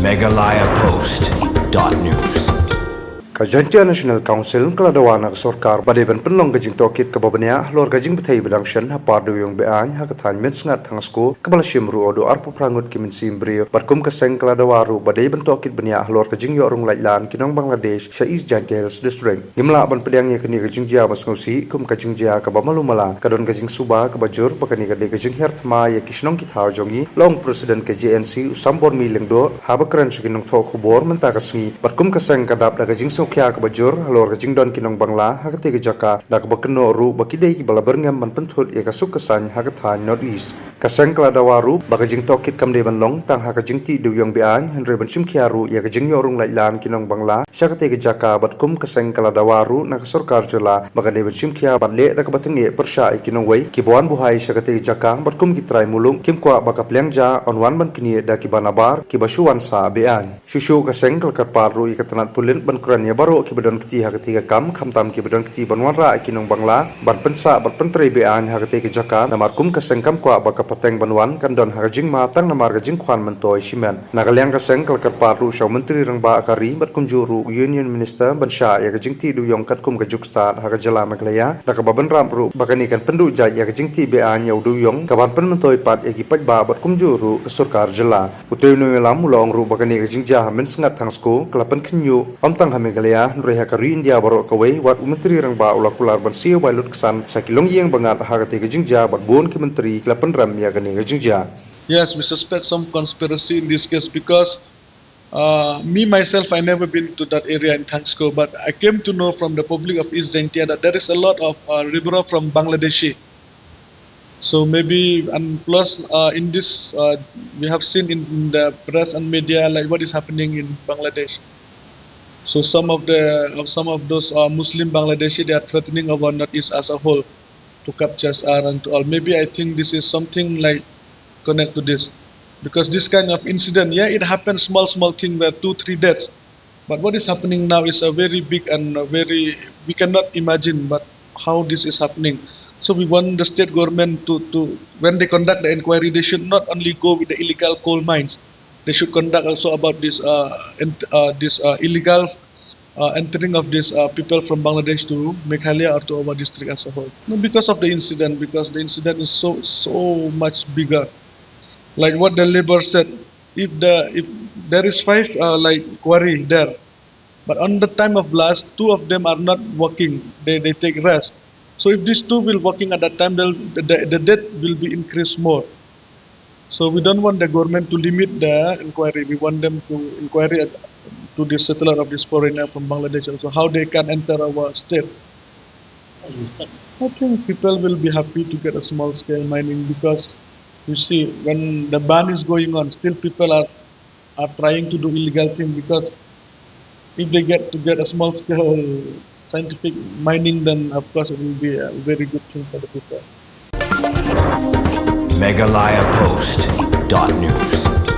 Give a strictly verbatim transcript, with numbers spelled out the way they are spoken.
Meghalaya Post dot news. Ka Jaintia National Council ka la dawa na ka sorkar ba dei ban pynlong ka jingtohkit kaba bniah halor ka jingbthei ba dang shen ha par dewiong be-aiñ ha ka thaiñ Mynsngat Thangsku kaba la shim ruh haduh arphew phra ngut ki mynsiem briew, bad kum ka seng ka la dawa ruh ba dei ban tohkit bniah halor ka jingïoh rung laitlan ki nong Bangladesh sha East Jaintia Hills District. Ngim lah ban pdiang ïa kane ka jingjia ba sngewsih kum ka jingjia kaba malu mala, ka don ka jingsuba kaba jur ba kane ka dei ka jinghiar thma ïa ki shnong ki thaw jong ngi, la ong President ka J N C u Sambormi Lyngdoh haba kren sha ki nongthoh khubor mynta ka sngi. Bad kum ka seng ka dap da ka jingsngewkhia kaba jur halor ka jingdon ki nong Bangla ha katei ka jaka, da kaba kynnoh ruh ba ki dei kiba la byrngem ban pynthut ïa ka suk ka saiñ ha ka thaiñ North East. Ka seng ka la dawa ruh ba ka jingtohkit kam dei ban long tang ha ka jingtih dewiong be-aiñ, hynrei ban shim khia ruh ïa ka jingïoh rung laitlan ki nong Bangla sha katei ka jaka, bad kum ka seng ka la dawa ruh na ka sorkar jylla ba ka dei ban shim khia bad leh da kaba tyngeh pyrshah ïa ki nongwei kiba wan buhai sha katei ka jaka, bad kum ki trai muluk kim kwah ba ka pliang ja yn wan ban knieh da kiba nabar kiba shu wan sah be-aiñ. Shuh shuh ka seng ka la kyrpad ruh ïa ka tnat pulit ban kren ïa baroh kiba don kti ha katei ka kam, khamtam kiba don kti ban wanrah ïa ki nong Bangla ban pynsah bad pyntrei be-aiñ ha katei ka jaka, namar kum ka seng kam kwah ba ka pateng ban wan kan don ha ka jingma tang namar ka jingkhwan myntoi shimet. Na ka liang ka seng ka la kyrpad ruh sha u Myntri Rangbah ka ri bad kumjuh ruh u Union Minister ban shah ïa ka jingtih dewiong katkum ka juk stad ha ka jylla Meghalaya, da kaba bynrap ruh ba kane kan pynduh jait ïa ka jingtih be-aiñ ïa u dewiong, kaban pynmyntoi pat ïa ki paidbah bad kumjuh ruh ka sorkar jylla. Utei u nongïalam u la ong ruh ba kane ka jingjia ha Mynsngat Thangsku ka la pynkhynñiuh ym tang ha Meghalaya, hynrei ha ka ri India baroh kawei, wat u Myntri Rangbah u la kular ban siew bai lut ksan sha ki longïing bangeit ha katei ka jingjia bad bun ki myntri ki la pynrem ïa kane ka jingjia. Yes, we suspect some conspiracy in this case because, uh, me myself, I never been to that area in Thangsku, but I came to know from the public of East Jaintia that there is a lot of, uh, river from Bangladeshi. So maybe, and plus, uh, in this, uh, we have seen in, in the press and media, like, what is happening in Bangladesh. So some of the, of some of those, uh, Muslim Bangladeshi, they are threatening our Northeast as a whole to capture us and to all. Maybe I think this is something like connect to this, because this kind of incident, yeah, it happens, small small thing where two three deaths, but what is happening now is a very big and a very, we cannot imagine, but how this is happening. So we want the state government to, to, when they conduct the inquiry, they should not only go with the illegal coal mines. They should conduct also about this, uh, ent- uh, this, uh, illegal, uh, entering of these, uh, people from Bangladesh to Meghalaya or to our district as a whole. No, because of the incident, because the incident is so, so much bigger. Like what the labour said, if the, if there is five, uh, like, quarry there, but on the time of blast, two of them are not working. They, they take rest. So if these two will working at that time, they'll, the, the, the death will be increased more. So we don't want the government to limit the inquiry. We want them to inquiry at, to the settler of this foreigner from Bangladesh also, how they can enter our state. I think people will be happy to get a small scale mining because you see, when the ban is going on, still people are, are trying to do illegal thing because if they get to get a small scale scientific mining, then of course it will be a very good thing for the people. Meghalaya Post dot news.